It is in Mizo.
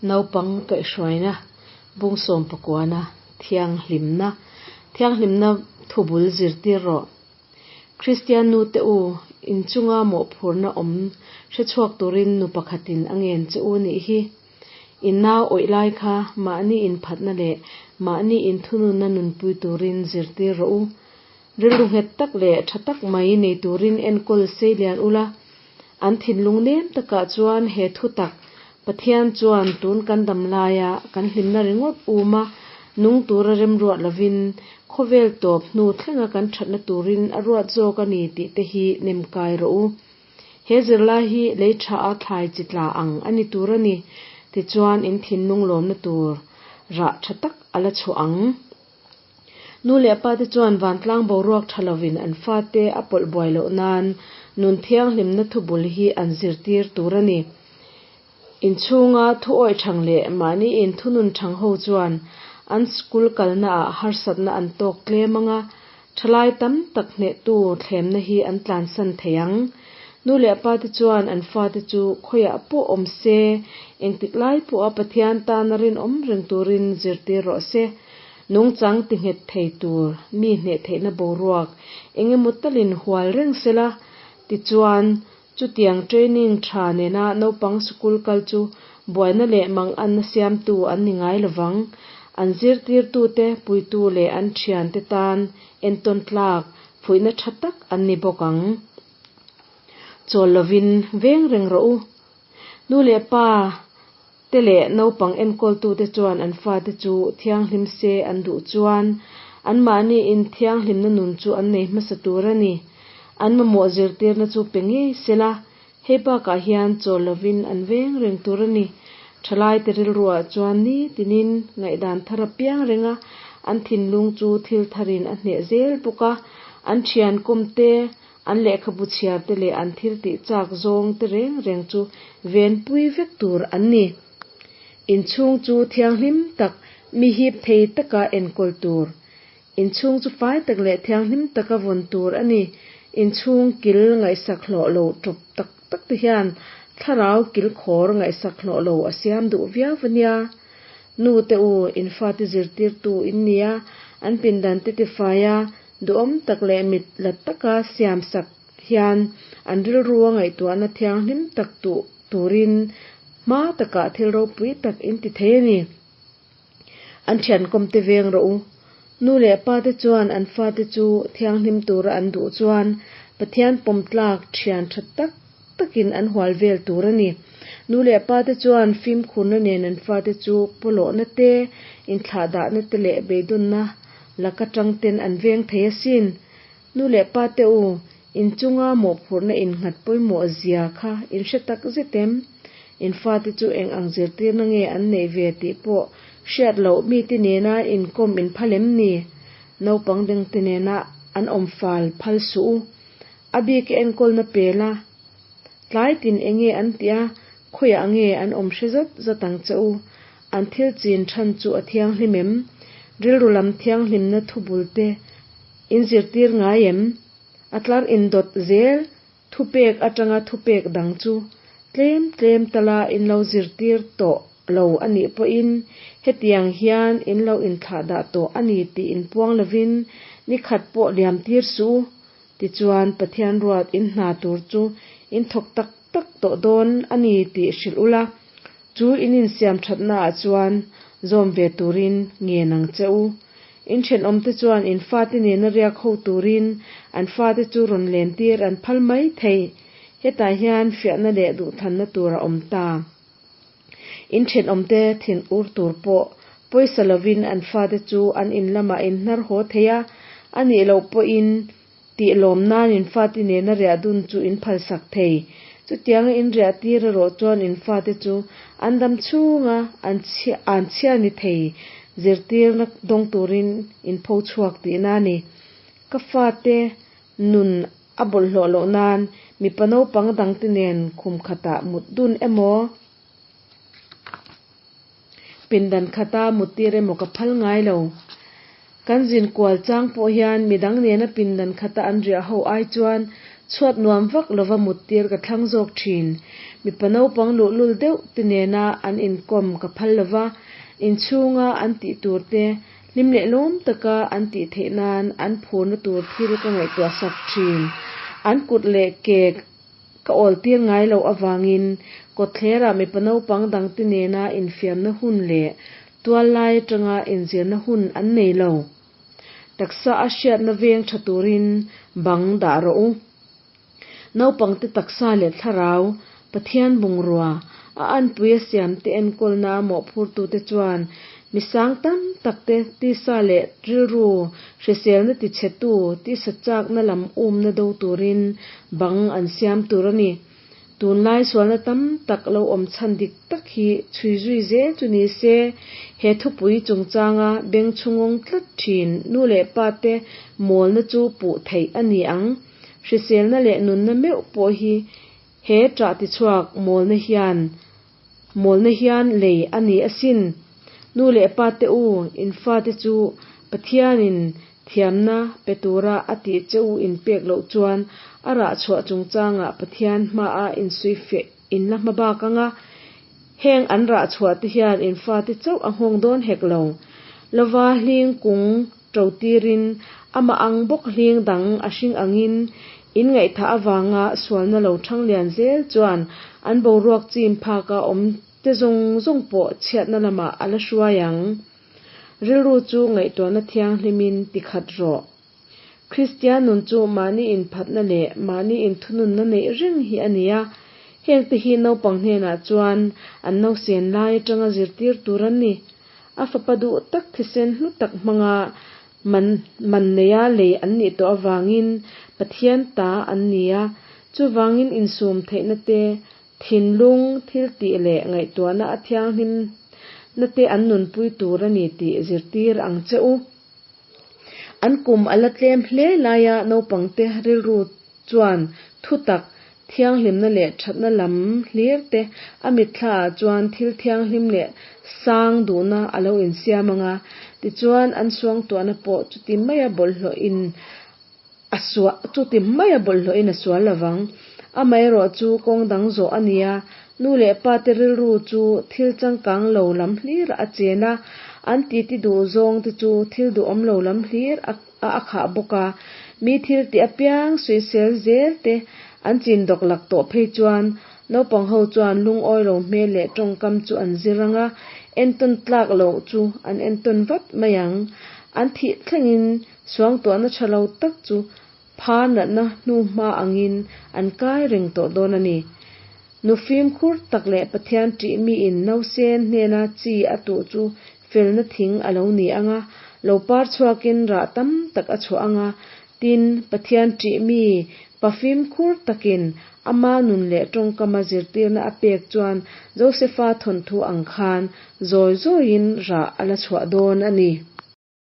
Naupang kaihhruaina bung sawmpakuana thianghlimna thianghlimna thubul zirtir rawh. Kristian nute u, inchunga mawhphurhna awm hrechhuak turin nu pakhatin a ngen che u nih hi. In nau awih lai kha mahni inphatna leh mahni inthununna nunpui turin zirtir rawh u. Rilru nghet tak leh tha tak mai nei turin enkawl seilian ula, an thinlung nem takah chuan he thu tak, Pathian chuan tun kan dam laia kan hlimna ringawt uma nung tura remruat lovin khawvel tawp hnu thlenga kan thatna turin a ruat zawk a ni tih te hi nem kai rawh u. He zirlai hi lei tha a thlai chi tla ang a ni tur a ni, tichuan in thinlung lawmna tur rah tha tak a la chhuah ang. Nu leh pa te chuan vantlang boruak tha lovin an fate a pawlh buai loh nan nun thianghlimna thubul hi an zirtir tur a ni. Inchhunga thu awih thang leh mahni inthunun thang ho chuan an school kalnaah harsatna an tawk tlem anga thalai tam tak hnehtu thlemna hi an tlansan thei ang. Nu leh pa te chuan an fate chu khawiah pawh awm se, engtik lai pawha Pathian tana rinawm reng turin zirtir rawh se. Nungchang ti nghet thei tur mi hneh theihna boruak eng emaw talin hual reng sela, tichuan chutiang training tha nena naupang sikul kal chu buaina leh manganna siamtu an ni ngai lovang. An zirtirtute, puitu leh an thiante tan entawn tlak fuihna tha tak an ni bawk ang. Chawl lovin veng reng rawh u. Nu leh pa te leh naupang enkawltute chuan an fate chu thianghlim se an duh chuan anmahniin thianghlimna nun chu an nei hmasa tur a ni. An mamawh zirtirna chu pe ngei sela, hei bakah hian chawl lovin an veng reng tur a ni. Thalaite rilruah chuan nitinin ngaihdan thar a piang reng a, an thinlung chu thil tharin a hneh zel bawk a, an thian kawmte An lehkhabu chhiar te leh an thil tih chak zawng te reng reng chu venpui vek tur an ni. Inchhung chu thianghlim tak, mi hip thei taka enkawl tur. Inchhung chu fai tak leh thianghlim taka vawn tur a ni. Inchhung kil ngaihsak hlawh lo tawp tak tak te hian thlarau kil khawr ngaihsak hlawh lo a siam duh viau a nia. Nu te u, in fate zirtirtu in nia, an pindan te tifai a, Duhawm tak leh mit la taka siamsak hian an rilrua ngaihtuahna thianghlim tak tuh turin hma takah thil ropui tak in ti thei a ni. An thiankawmte veng rawh u. Nu leh pa te chuan an fate chu thianghlim tura an duh chuan Pathian pawm tlak thian tha tak takin an hual vel tur a ni. Nu leh pa te chuan fimkhurna nen an fate chu pawlawhna te, inthlahdahna te leh beidawnna laka tang ten an veng thei asin. Nu leh pa te u, in chunga mawhphurhna innghat pawimawh zia kha in hre tak zet em? In fate chu eng ang zirtirna nge an neih ve tih pawh hriat loh mite nena inkawm in phal em ni? Naupang dengte nena an awm fal phal suh u. A bik enkawlna pel a, tlai tin enge an tih a, khawiah nge an awm hre zat zat ang che u. An thil chin than chu a thianghlim em? Rilru lam thianghlimna thubul te in zirtir ngai em? A tlar indawt zel thupek atanga thupek dang chu tlem tlem tala in lo zirtir tawh lo a nih pawhin hetiang hian in lo inthlahdah tawh a ni tih inpuang lovin ni khat pawh liam tir suh u. Tichuan, Pathian ruat in hna tur chu in thawk tak tak tawh dawn a ni tih hrilh ula, chu in insiam thatnaah chuan zawm ve turin ngen ang che u. In thenawmte chuan in fate nena riak ho turin an fate chu rawn lentir an phal mai thei. Hetah hian fiahna leh duhthanna tur a awm ta. In thenawmte thin ur tur pawh pawisa lovin an fate chu an in lamah in hnar haw thei a, a nih loh pawhin tih lawm nan in fate nena riah dun chu in phalsak thei. Chutianga in riah tir erawh chuan in fate chu an dam chhunga an an chhia ni thei zirtirna dawng turin in pho chhuak tihna a ni. Ka fate nun A bawlhhlawh loh nan mipa naupang dangte nen khum khatah mut dun emaw, pindan khata mut tir emaw ka phal ngai lo. Kan zin kual chang pawh hian midang nena pindan khata an riah ho ai chuan Chhuat nuam vak lova muttir ka thlang zawk thin. Mipa naupang luhlul deuh te nena an inkawm ka phal lova, inchhunga an tih tur te hlim leh lawm taka an tih theih nan an phurna tur thil ka ngaihtuah sak thin. An kut leh ke ka awltir ngai loh avangin kawtthlerah mipa naupang dangte nena infiamna hun leh tual lai atanga inzirna hun an nei lo. Taksa a hriatna veng tha turin bang dah rawh u. Naupangte taksa leh thlarau, Pathian bungrua, a anpui a siamte enkawlna mawhphurtute chuan mi sang tam takte tisa leh rilru hriselna tichhetu tisa chakna lam umna do turin bang an siam tur a ni. Tunlai sualna tam tak lo awm chhan dik tak hi chhui zui zel chu ni se, he thupui chungchanga beng chhungawng tlat thin nu leh pa te mawlna chu puh theih a ni ang. Hriselna leh nunna meuh pawh hi he ṭah tichhuak mawlna hian mawlna hian lei a ni asin. Nu leh pa te u, in fate chu Pathianin thiamna pe tura a tih che u in pek loh chuan a rah chhuah chungchangah Pathian hmaah insuihfiah in la hma bak ang a, heng an rah chhuah te hian in fate chauh a nghawng dawn hek lo. Lova hling kung ṭo tirin amah ang bawk hling dang a hring angin in ngaihthah avanga sualna lo ṭhang lian zel chuan an boruak chim phaka awm te zawng zawng pawh chhiatna lamah a la hruai ang. Rilru chu ngaihtuahna thianghlimin ti khat rawh. Kristian nun chu mahni inphatna leh mahni inthununna neih reng hi a ni a. Hengte hi naupang hnenah chuan an nausen lai atanga zirtir tur an ni. A fapa duh tak thisen hlu tak hmanga man man neia lei an nih tawh avangin Pathian ta an ni a. Chuvangin insum theihna te Thinlung, thiltih leh ngaihtuahna a thianghlim na te an nunpui tur a ni tih zirtir ang che u. An kum a la tlem hle laia naupangte rilru chuan thutak, thianghlimna leh thatna lam hlir te a mitthlaah chuan thil thianghlim leh sang duhna a lo insiam ang a, tichuan an suangtuahna pawh chuti maia bawlhhlawhin A suah, chuti maia bawlhhlawhin a sual lovang. Amaherawh chu kawng dang zawh a nia, nu leh pa te rilru chu thil changkang lo lam hlir a chen a, an titi duh zawng te chu thil duhawm lo lam hlir a a khah bawk a. Mi thil tih apiang suihsel zel te an chin dawk lak tawh phei chuan naupang ho chuan lungawi lo hmel leh tawngkam chu an zir ang a, entawn tlak loh chu an entawn vat mai ang. An thih thlengin Suangtuahna tha lo tak chu pha natna hnu hma angin an kai reng tawh dawn a ni. Nu fimkhur tak leh Pathian ṭih miin nausen hnena chi a tuh chu felna thing a lo ni ang a, lo par chhuakin rah tam tak a chhuah ang a. Tin, Pathian ṭih mi pa fimkhur takin ama nun leh ṭawngkama zirtirna a pek chuan Josefa thawnthu ang khan zawi zawiin rah a la chhuah dawn a ni.